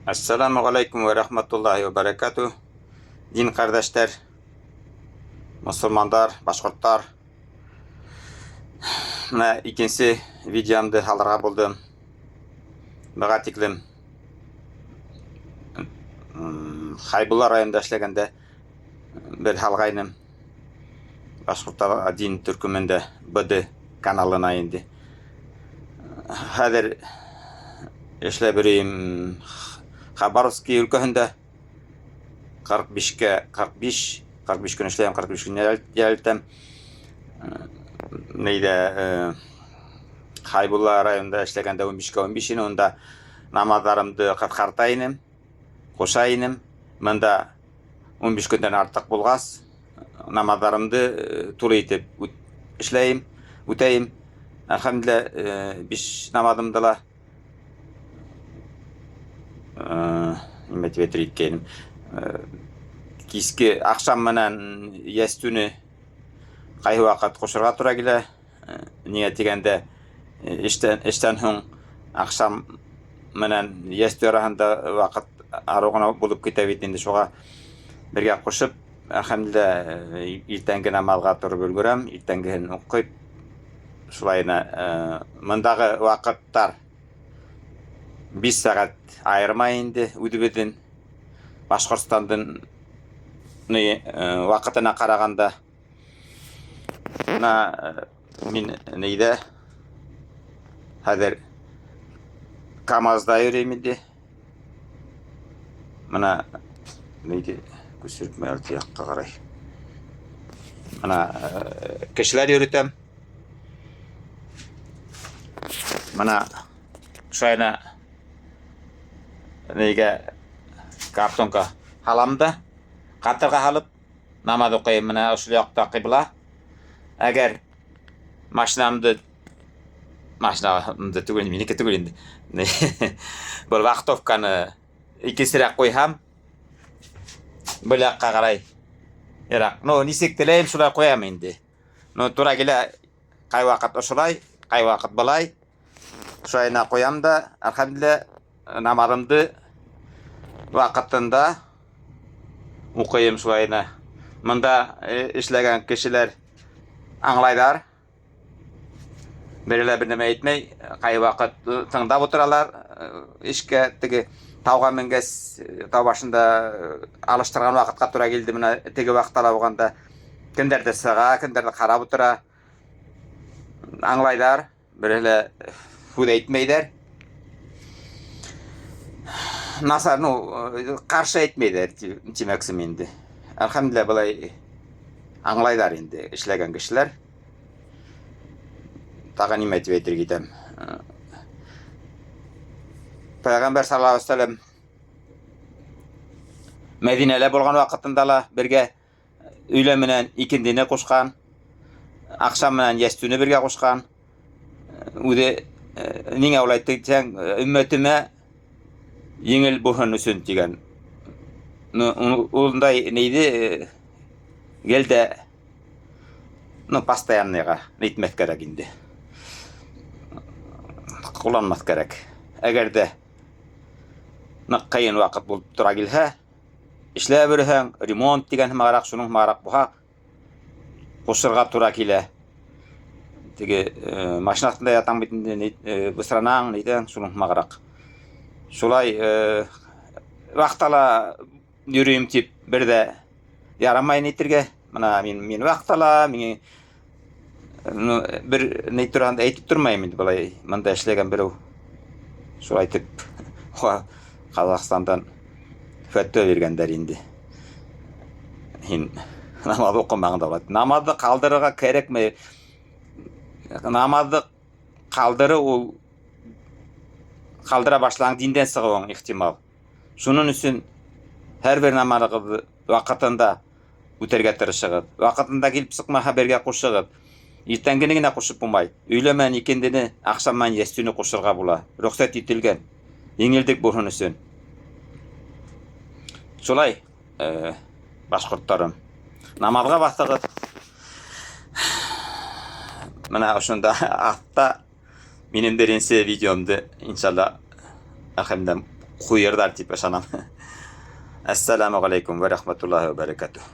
Ассаламу алейкум вә рахматуллахи вә баракату. Дин кардәшләр, мусульмандар, башкортлар. Менә икенче видеомды алырга булдым. Бага тиклем Хайбулла районында эшләгәндә бер һалгайным. Башкортлар дин төркемендә БД каналына инде. Хәзер эшләп йөрим Хабаровский өлкәһендә 45-кә 45, 45 көн эшләйм, 45 көн ял итәм. Нейдә Хайбулла районында эшләгәндә 15-кә 15 ине, унда намазларымды кыскарта инем, куша инем. Монда 15 көндән артык булгас, намазларымды туры итеп эшләйем, үтәйем. Әлхәмдүлилләһ, биш намазымды ла нимә дип әйтер иткәйнем. Кичке ахшам менән ястүне кайвакыт кушырга тура килә. Нигә дигәндә, эштән эштән һуң ахшам менән ястү арасында вакыт ару гына булып китә бит инде, шуга бергә кушып, әлхәмдүлилләһ, иртәнге намазга торып өлгерәм, иртәнгеһен укып, шулай гына. Мондагы вакытлар 5 сәгать аерма инде үзебезнең Башкортстандын вакытына караганда. Менә мин нейдә хәзер КАМАЗда йөрим инде. Менә нейде күчереп алты якка карай. Менә кешеләр йөритәм. Менә шайна нейгә картонка һалам да, катырга һалып намаз укыйм. Менә ошол якта кыйбла. Әгәр машинамды машинамды түгел, минеке түгел инде. Бер вахтовканы икенчерәк куйһам, бер якка карай ерак. Ну, ничек теләйм, шулай куям инде. Ну, тура килә, кайвакыт ошолай, кайвакыт былай. Шулайына куям да, әлхәмдүлилләһ, намазымды вакытында укыйм шулайына. Монда эшләгән кешеләр аңлайлар. Береләр бер нәмә әйтмәй, кайвакыт тыңдап утыралар. Эшкә теге тауга менгәч, тау башында алыштырган вакытка тура килде. Менә теге вакытта булганда кемдәрдер сыга, кемдәрдер карап утыра. Аңлайлар, берелә сүз әйтмәйләр. Насар, ну, каршы әйтмәйләр, димәксем инде. Әлхәмдүлилләһ, болай аңлайлар инде эшләгән кешеләр. Тагы нимә дип әйтергә итәм? Пәйгамбәр саллаллаһу алейһи ва сәлләм Мәдинәлә булган вакытында ла бергә өйлә менән икендене кушкан, ахшам менән ястүне бергә кушкан. Үзе ниңә улай дисәң, өммәтемә еңел булсын өчен дигән. Ну, ундай нейде гел дә ну, постоянныйга нитмәс кәрәк инде. Кулланмас кәрәк. Әгәр дә нык кыен вакыт булып тора килһә, Эшләп йөрһәң, ремонт дигән һымаграк, шуның һымаграк булһа, кушырга тура килә. Теге э, машина астында ятаң бит инде, ни, э, бысранаң, нидән, шуның һымаграк. Шулай э, вахтала йөрим дип бер дә ярамай нитергә. Менә мин мин вахтала, мин Ну, бер ни турында әйтеп тормыйм инде болай монда эшләгән берәү. Шулай итеп Казахстандан фәтва биргәндәр инде. Һин намаз укымаган да була. Намазны калдырырга кирәкме? Намазны калдыру ул калдыра башлаң диндән чыгуың ихтимал. Шуның өчен һәрбер намазыгызны вакытында үтәргә тырышыгыз. Вакытында килеп чыкмаһа бергә кушыгыз. Иртәнгене генә кушып булмай. Өйлә менән икендене, ахшам менән ястүне кушырга була. Рөхсәт ителгән. Еңелдек булсын өчен. Шулай, э, башкортларым. Намазга басыгыз. Менә ошонда астта минем беренче видеомды, иншалла, әлхәмдә Ҡуйырҙар тип ышанам. Әссәләмү ғәләйкүм вә рәхмәтуллаһи вә бәрәкәтүһ.